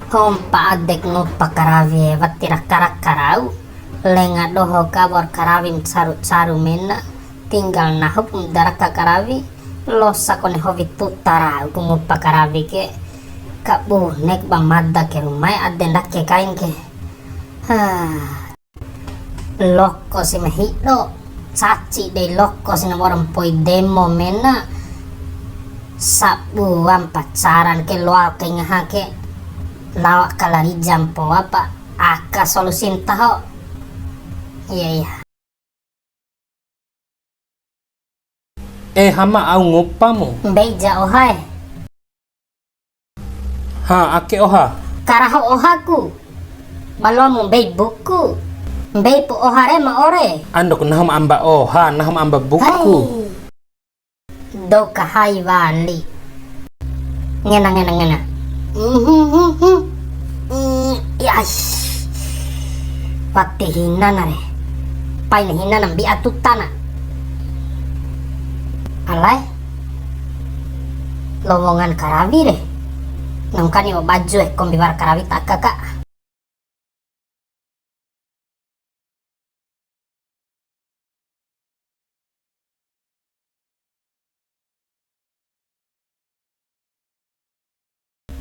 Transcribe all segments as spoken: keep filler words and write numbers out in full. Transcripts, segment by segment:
Hompa adek ngupa karawi e, wati raka-raka rau. Lenga doho ka wa'ur karawi ma caru-caru mena. Tinggal nahu pu ma da raka karawi. Losa kone howi tuta rau ku ngupa karawi ke. Kabunek ba mada ke rumae ade ndake kain ke. Hah. Loko si ma hido, caci dei loko si na wa'ura mpoi demo mena. Sabua mpa caran ke loa kai ngaha ke, lao aka la Rija mpoa pa aka solusi ntaho. Iya, iya. Eh, Hama, au ngupamu? Mbei ja oha e. Ha, ake oha. Karaho ohaku. Ba loamu mbei buku. Mbei pu oha re ma ore. Andok, nahu ma amba oha, nahu ma amba buku. Hai. Dou kahai wali. Ngena, ngena, ngena. Mm, ya, ai. Wati hina na re. Pain hina na mbi'a tuta na. Alae. Lowongan karawi re. Nungkani o baju e, kombi wara karawi ta aka ka.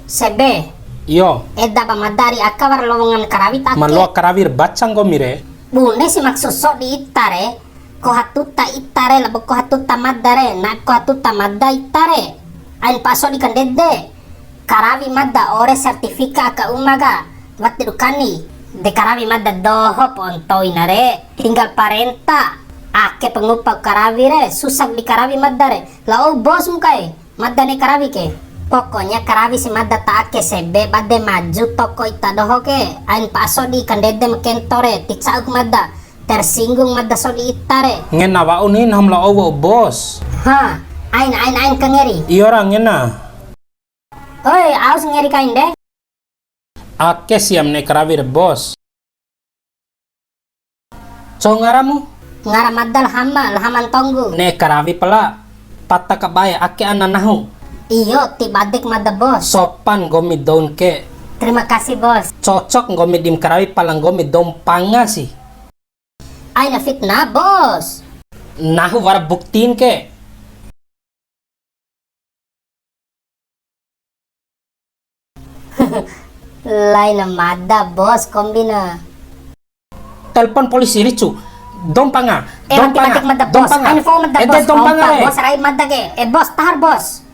Sebe. Iyo. Eda ba mada ari aka wara lowongan karawi ta ake. Ma loa karawi ra baca nggomi re. Bune si maksud sodi ita re. Koha tuta ita re, labo koha tuta mada re. Na koha tuta mada ita re. Ain pa sodi kandede. Karawi mada ore sertifika aka uma ka, wati du kani. De karawi mada doho po ntoina re, tinggal parenta. Ake pa ngupa karawi re, susak di karawi mada re. Lao bos mu kai, mada ne'e karawi ke. Pokoknya karawi si mada ta ake sebe, bade maju toko ita doho ke. Ain pa sodi kandede ma kento re, ti ca'uk mada. Tersinggung mada sodi ita re. Ngena wa'u ni, nahu ma lao wa'u bos. Ha, ain, ain, ain kangeri. Iyo ra ngena. Oi, aus ngeri kain de. Ake sia ma ne'e karawi re, bos. Cou ngaramu? Ngara mada la Hama, la Hama Ntonggu. Ne'e karawi pala, pata kabae ake ana nahu. Iyo, ti badek mada, bos. Sopan nggomi doun ke. Terima kasih, bos. Cocok nggomi di ma karawi pala nggomi dou mpanga si. Aina fitnah, bos. Nahu wara buktin ke. Laina mada, bos, kombina. Telepon polisi ricu. Dou mpanga. Eh, dou mpanga. Mada, dou bos. Mpanga. Aina fo mada, ede bos. Dou mpanga, bos, rai mada ke. Eh, bos, tahar, bos.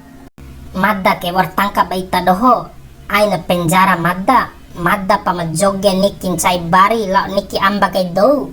Mada ke wa'ur tangkap ba ita doho. Aina penjara mada. Mada pa ma joge niki ncai bari, lao niki amba kai dou.